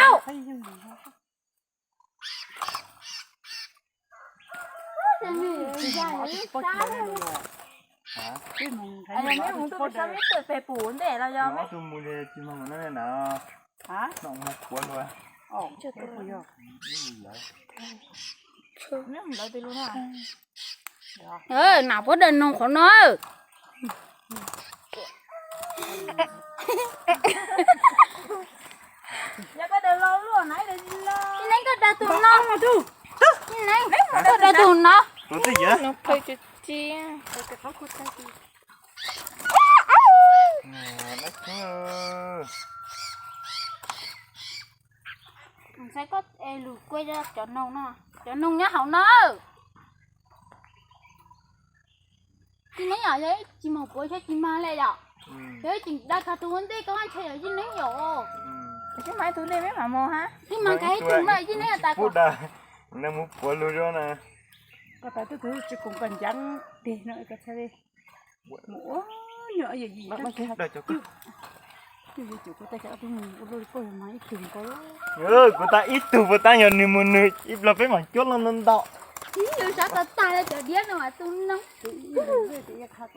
Au. Peb mus ntawd peb pem pum ntej los yog? Tus mus tsis mag na. Nam puab daws noog qhov no. Tsis neej koj daws tus no. Tsis neej koj daws tus no. Ntxhais koj es lus kuaj cov noog no, cov noog nyob hauv no. Tsis neej yom, yog tsis mus puav xyov tsis mag li yom. Yog tseem dag txog tus ua ntej koj ntshai yog tsis neej yom. Tsis mag tus ntej peb mam mus ha. Tsis mag kav ib tug no tsis neej tas koj. Mus puav lug zoo na. Koj tas tus tsis koom koj ncav teg no koj txhaj le. Kuv tas ib tug puas tab yog nws mus nws ib los peb mam cuab los ntau ntau. Ib yus sab tag tag li cov diab no mas tu noob. Ua cas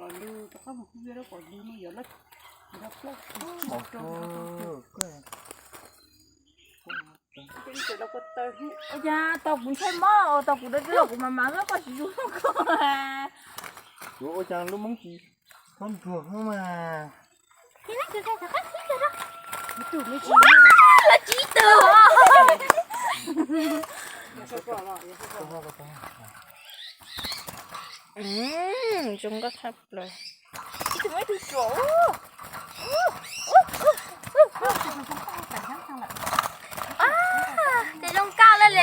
tau kuv ntshai mob, tau kuv dab tsi los kuv mam mam loj koj tsis yuav koj. Yuav ua cas lub Hmoob tsis txhob ntsuag Hmoob mas. Lawv tsib tug. Zoo nkauj tshaj plaws. Ces zoo nkauj li li.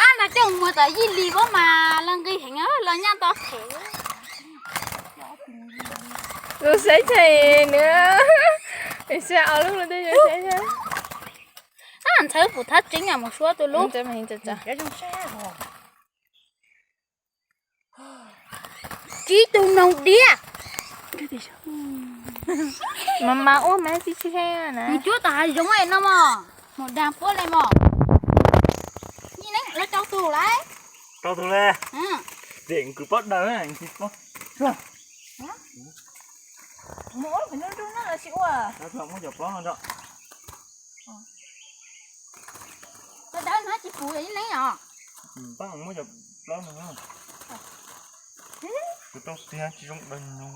Ab, no coj mus tom Yij Lis puab mas los nqi heev los nyaj tau qhev. Lub saib tshais nws, saib ob lub lub twb saib tshais. Ab, ntxhais pum thab tseeb mus suab tus lub. Tsib tug noog diab. Mas mas ua mas tsis tsis heev na. Nws cuab tom hav zoov no mos, mus dag puab li mos. Nyi neeb lawv rau tus lawm. Rau tus li. Tseem kws pob daws tsis pob. Mus ua pem nruab nruab no los sis ua. Muab cov plaub no nrog. Cov dawb no tsis puv nyi neeb os. Pab muab cov plaub no. Kuv tau tiag tsis zoo daws no.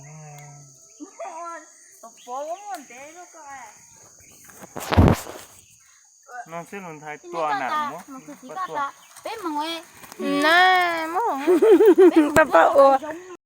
No xwb los nthaij tua na. Peb mus na, muab pab pab ua.